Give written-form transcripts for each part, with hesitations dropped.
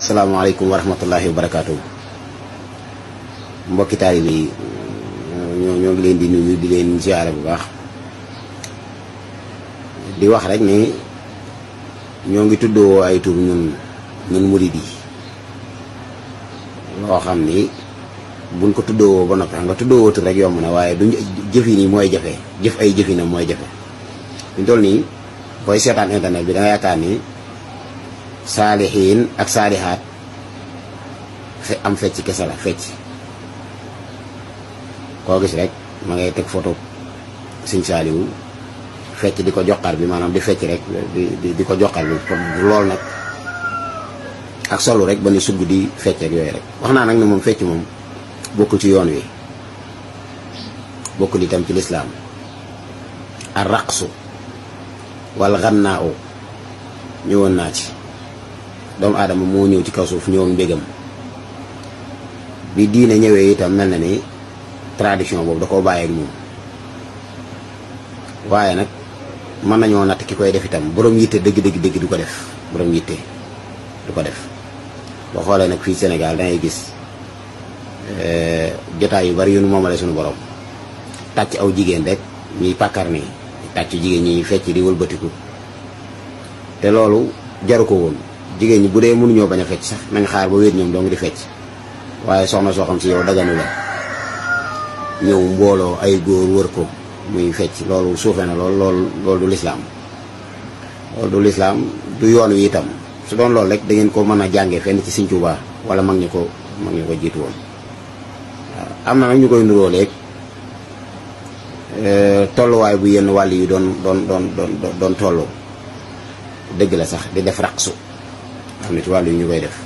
asalaamaaleykum wa rahmatullahi wa barakaatu. Mbokki taalibe yi ñoo ngi leen di nuyu di leen ziare bu baax di wax rek ni ñoo ngi tuddoo ay tur ñun murid yi loo xam ni buñ ko tuddoo ba noppi nga tuddoo tur rek yomb na waaye duñ jëfin yi mooy jafe jëf ay jëfinam mooy jafe. ñu toll nii booy seetaan internet bi da nga yaakaar ni saalihiin ak saalihaat am fecc kese la fecc koo gis rek ma ngay teg photo sëñ Saaliwu fecc di ko joxar bi maanaam di fecc rek di ko joxar bi lool nag ak solu rek ba ni sugg di fecc ak yooyu rek wax naa nag ne moom fecc moom bokkul ci yoon wi bokkul itam ci lislaam ar raqsu wal gannaa u ñëwoon naa ci doomu aadama moo ñëw ci kaw suuf ñëw ak mbégam bi diine ñëwee itam mel na ni tradition boobu da koo bàyyi ak moom waaye nag mën nañoo natt ki koy def itam borom yitte dëgg du ko def borom yitte du ko def boo xoolee nag fii Sénégal dangay gis jotaay yu bari yu nu moomale suñu borom tàcc aw jigéen rek ñuy pàkkar ni tàcc jigéen ñi fecc di wëlbatiku te loolu jaru ko woon jigéen ñi bu dee mënuñoo bañ a fecc sax nañ xaar ba wéet ñoom doo ngi di fecc waaye soxna soo xam si yow daganu la ñëw mbooloo ay góor wër ko muy fecc loolu suufe na loolu du lislaam loolu du lislaam du yoon wi itam su doon loolu rek da ngeen ko mën a jàngee fenn ci Sëñ Tuubaa wala mag ñi ko jiitu woon waaw am na nag ñu koy nuroo léegi tolluwaay bu yenn wàll yi doon tolloo dëgg la sax di def raqsu xam ne ci wàllu yi ñu koy def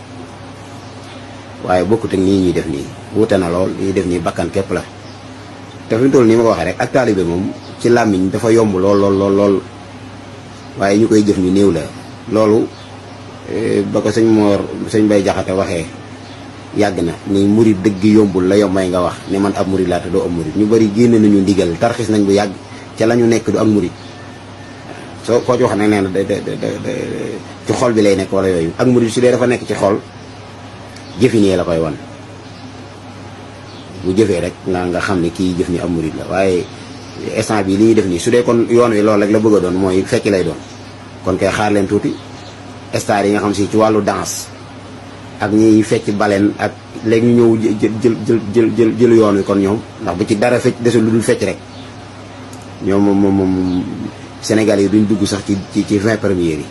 waaye bokkut ak nii ñuy def nii wuute na lool li ñuy def nii bakkan képp la te fi mu toll nii ma ko waxee rek ak taalibe moom ci làmmiñ dafa yomb lool waaye ñu koy jëf ñu néew la loolu ba ko sëñ Bay Jaxate waxee yàgg na ni murid dëgg yombul la yombay nga wax ni man ab murid laa te doo ab murid ñu bari génne nañu ndigal tarxis nañ bu yàgg ca la ñu nekk du ak murid soo koo ci wax nag nee na ci xol bi lay nekk wala yooyu ak murid su dee dafa nekk ci xol jëfinee la koy wan bu jëfee rek nga xam ne kii jëf ni am murid la waaye instant bi li ñuy def nii su dee kon yoon wi loolu rek la bëgg a doon mooy fecc lay doon kon kay xaar leen tuuti star yi nga xam si ci wàllu danse ak ñiy fecc baleen ak léegi ñu ñëw jël yoon wi kon ñoom ndax bu ci dara fecc desul lu dul fecc rek ñoom moom Sénégal yi duñ dugg sax ci 20 premières yi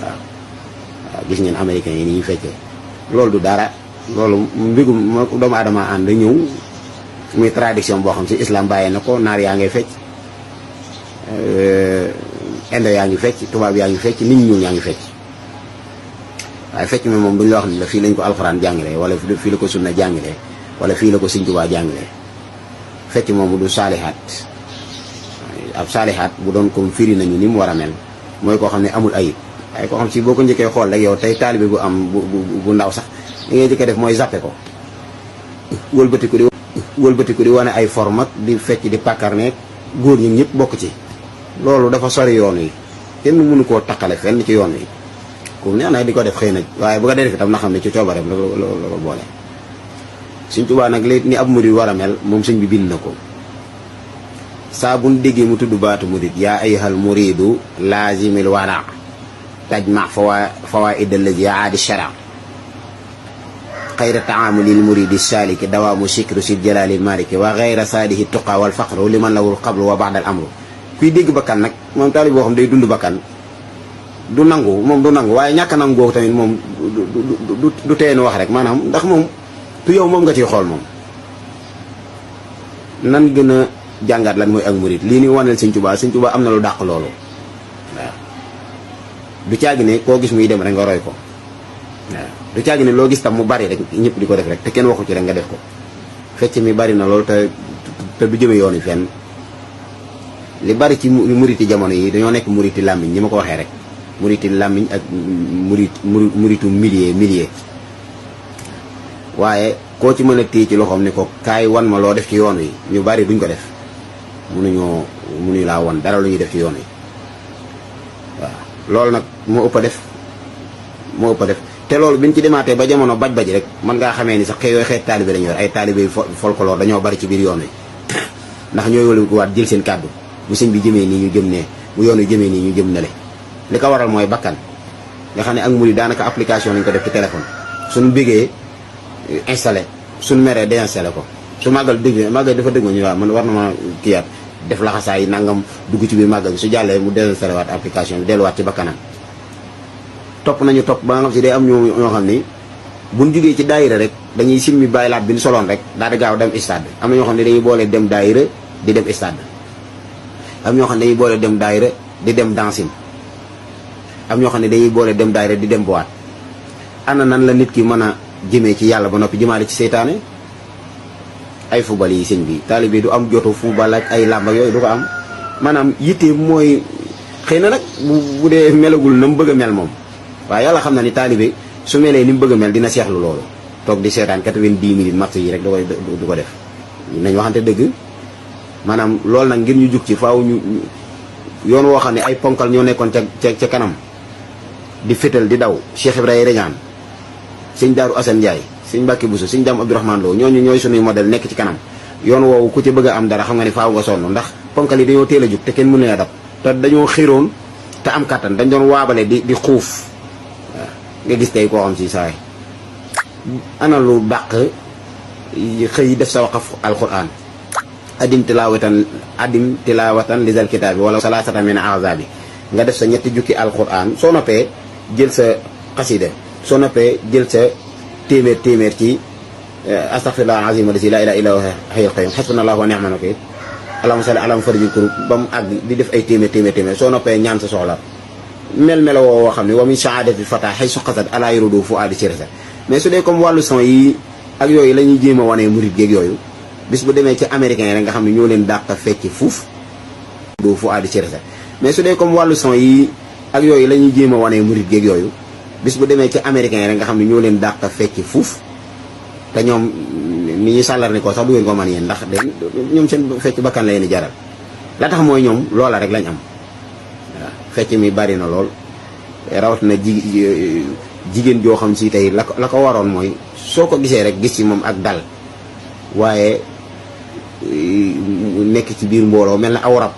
waaw gis ngeen américains yi ni ñuy feccee loolu du dara loolu mbigum doomu aadama ànd ñëw muy tradition boo xam si islam bàyyee na ko naar yaa ngay fecc indo yaa ngi fecc tubaab yaa ngi fecc nit ñi ñuul yaa ngi fecc waaye fecc mi moom duñ la wax ni la fii lañ ko alxuraan jàngalee wala fii la ko sunna jàngalee wala fii la ko Sëñ Tuubaa jàngalee fecc moom du saalihaat ab saalihaat bu doon comme firi nañu ni mu war a mel mooy koo xam ne amul ayib waaye koo xam si boo ko njëkkee xool rek yow tey taalibe bu am bu ndaw sax li ngay njëkkee def mooy zappe ko wëlbatiku di wane ay forme ak di fecc di pàkkarneeg góor ñi ñëpp bokk ci loolu dafa sori yoon wi kenn mënu koo taqale fenn ci yoon wi ku neex na di ko def xëy na waaye bu ko def itam na xam ne ci coobareem la ko boole. Sëñ Tuubaa nag léegi ni ab murid war a mel moom sëñ bi bind na ko saa bu ñu déggee mu tudd baatu murid yaa ayyuhal muridu laazimil wara tajma fawaid allazi aadi shara xayra taamulil muridi saliki dawaamu sikru si jalaalil maliki wa xayra saadihi tuqa wal faqru liman lawul qablu wa baadal amru kuy dégg bakkan nag moom taali boo xam day dund bakkan du nangu waaye ñàkk nangu googu tamit moom du teen wax rek maanaam ndax moom tu yow moom nga ciy xool moom nan gën a jàngaat lan mooy ak murid lii ni waneel Sëñ Tuubaa am na lu dàq loolu waaw du caagi ne koo gis muy dem rek nga roy ko waaw du caagi ne loo gis tam mu bari rek ñëpp di ko def rek te kenn waxu ci rek nga def ko fecc mi bari na loolu te du jëme yoon yi fenn li bari ci muriti jamono yi dañoo nekk muriti làmmiñ ñi ma ko waxee rek muriti làmmiñ ak muritu millier waaye koo ci mën a téye ci loxoom ni ko kaay wan ma loo def ci yoon wi ñu bari duñ ko def mënuñu laa wan dara lu ñuy def ci yoon wi waaw loolu nag moo ëpp a def te loolu bi ñu ci demaatee ba jamono baj-baj rek mën ngaa xamee ni sax xëy yooyu xeet taalibe lañu yor ay taalibe yu folklore dañoo bari ci biir yoon wi ndax ñooy wëlu ko waat jël seen kàddu bu sëñ bi jëmee nii ñu jëm ne bu yoon wi jëmee nii ñu jëm nele li ko waral mooy bakkan nga xam ne ak murid daanaka application lañ ko def ci téléphone suñu bégee installé suñu meree déinstallé ko su màggal dafa dëgg ma ñu waaw man war na ma kiyaat def laxasaay nangam dugg ci biir màggal bi su jàllee mu désinstallé waat application bi delluwaat ci bakkanam topp nañu topp ba nga xam si day am ñoo xam ni buñ jugee ci daayira rek dañuy simmi bàyyi laat bi ñu soloon rek daal di gaaw dem stade am na ñoo xam ne dañuy boole dem daayira di dem stade am ñoo xam ne dañuy boole dem daayira di dem dancing am ñoo xam ne dañuy boole dem daayira di dem boîte ana nan la nit ki mën a jëmee ci yàlla ba noppi jëmaale ci seytaane ay fubal yi sëñ bi taalibe du am jotu fubal ak ay làmb ak yooyu du ko am maanaam yitte mooy xëy na nag bu dee melagul na mu bëgg a mel moom waaye yàlla xam na ni taalibe su melee ni mu bëgg a mel dina seexlu loolu toog di seetaan 90 minutes match yi rek du ko def nañ waxante dëgg maanaam loolu nag ngir ñu jug ci faaw ñu yoon woo xam ne ay ponkal ñoo nekkoon ca kanam di fétal di daw Cheikh Ibrahima Reñaan sëñ Daaru Assane Ndiaye sëñ Mbàkke Bousso sëñ Daam Abdourahmane Lo ñooñu ñooy suñuy modèle nekk ci kanam yoon woowu ku ci bëgg a am dara xam nga ni faaw nga sonn ndax ponkal yi dañoo teel a jug te kenn mënu leen a dab te dañoo xiroon te am kattan dañ doon waabale di xuuf waaw nga gis tey koo xam si saay ana lu dàq xëy def sa waqaf alquran adim tilawatan lisal kitaabi wala salaasata min azabi nga def sa ñetti jukki alquran soo noppee jël sa xasida soo noppee jël sa téeméer ci astaghfirullah azim alladhi la ilaha illa huwa hayyul qayyum hasbunallahu wa ni'mal wakeel allahumma salli ala farji kurub ba mu àgg di def ay téeméer soo noppee ñaan sa soxla mel woo xam ne wa min saadati fata xay suqasat ala yurudu fu aadi sirasa mais su dee comme wàllu son yi ak yooyu la ñuy jéem a wanee murit géeg yooyu bis bu demee ci américains yi rek nga xam ne ñoo leen dàq fecc fuuf do fu aadi sirasa mais su dee comme wàllu son yi ak yooyu la ñuy jéem a wanee murit géeg yooyu bis bu demee ci américains yi rek nga xam ne ñoo leen dàq fecc fuuf te ñoom ni ñuy sàllar ni ko sax du ngeen ko man yéen ndax de ñoom seen fecc bakkan la leen jaral la tax mooy ñoom loola rek lañ am waaw fecc mi bari na lool rawat na jigéen joo xam si tey la ko waroon mooy soo ko gisee rek gis ci moom ak dal waaye nekk ci biir mbooloo mel na aw rab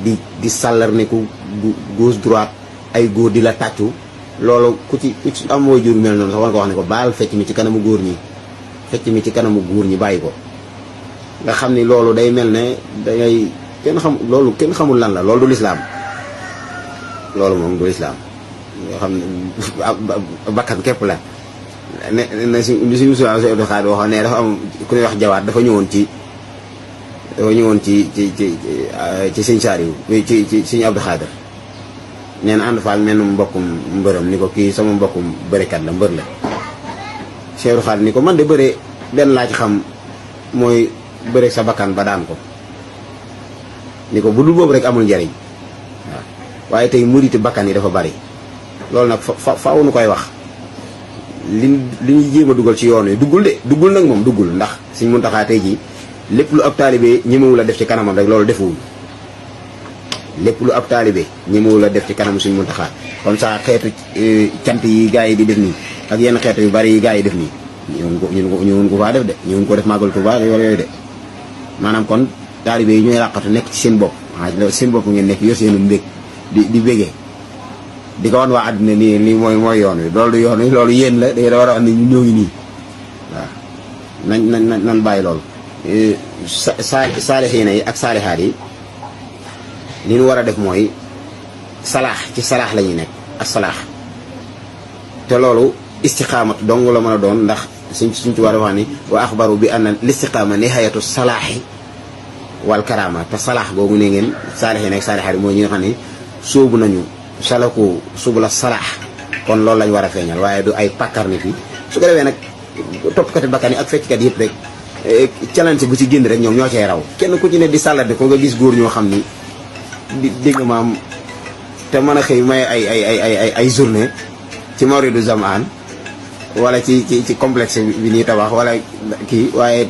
di sàllar ne ku gauche droite ay góor di la tàccu loolu ku ci am mooy jur mel noonu sax war nga wax ne ko baal fecc mi ci kanamu góor ñi fecc mi ci kanamu góor ñi bàyyi ko nga xam ni loolu day mel ne dangay kenn xamul lan la loolu du lislaam loolu moom du lislaam nga xam ne bakkan képp la ne suñu musulman si Abdou Khadre waxoon ne dafa am ku ñuy wax jawaat dafa ñëwoon ci sëñ Saaliw ci sëñ Abdou Khadre nee na ànd fa ak menn mbokkum mbërëm ni ko kii sama mbokkum bërekat la mbër la Cheikh Abdou Khadre ni ko man de bëre benn laa ci xam mooy bëre sa bakkan ba daan ko ni ko bu dul boobu rek amul njariñ waaw waaye tey muriti bakkan yi dafa bari loolu nag faaw nu koy wax li ñuy jéem a dugal ci yoon wi duggul nag moom duggul ndax Sëñ Muntaxa tey jii lépp lu ab taalibe ñemewu la def ci kanamam rek loolu defuwul lépp lu ab taalibe ñemewu la def ci kanamu Sëñ Muntaxa comme ça xeetu cant yi gars yi di def nii ak yenn xeetu yu bari yi gars yi def nii ñëwun ko faa def de ñëwun ko def màggal Tuubaa wala yooyu de maanaam kon taalibe yi ñooy làqatu nekk ci seen bopp seen bopp ngeen nekk yor seenu mbég di bégee di ko wan waa àddina nii mooy yoon wi loolu du yoon wi loolu yéen la da war a wax ne ñu ñëw nii waaw nañ bàyyi loolu saalixiina yi ak saalixaat yi li ñu war a def mooy salaax ci salaax la ñuy nekk ak salaax te loolu istiqaamat dong la mën a doon ndax suñ ci war a wax ni wa axbaru bi anna listiqaama nihayatu salaaxi wal karaama te salaax googu ne ngeen saalixiina ak saalixaat yi mooy ñi nga xam ne sóobu nañu salaku subula salaax kon loolu lañ war a feeñal waaye du ay pàkkar nit yi su ko defee nag toppkati bakkan yi ak fecckat yëpp rek challenge bu ci génn rek ñoom ñoo cay raw kenn ku ci ne di sàllade ko nga gis góor ñoo xam ni dégg nga maam te mën a xëy may ay journée ci mawridu zamaan wala ci complexe bi ñuy tabax wala kii waaye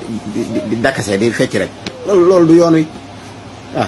di dakkase di fecc rek loolu du yoon wi waaw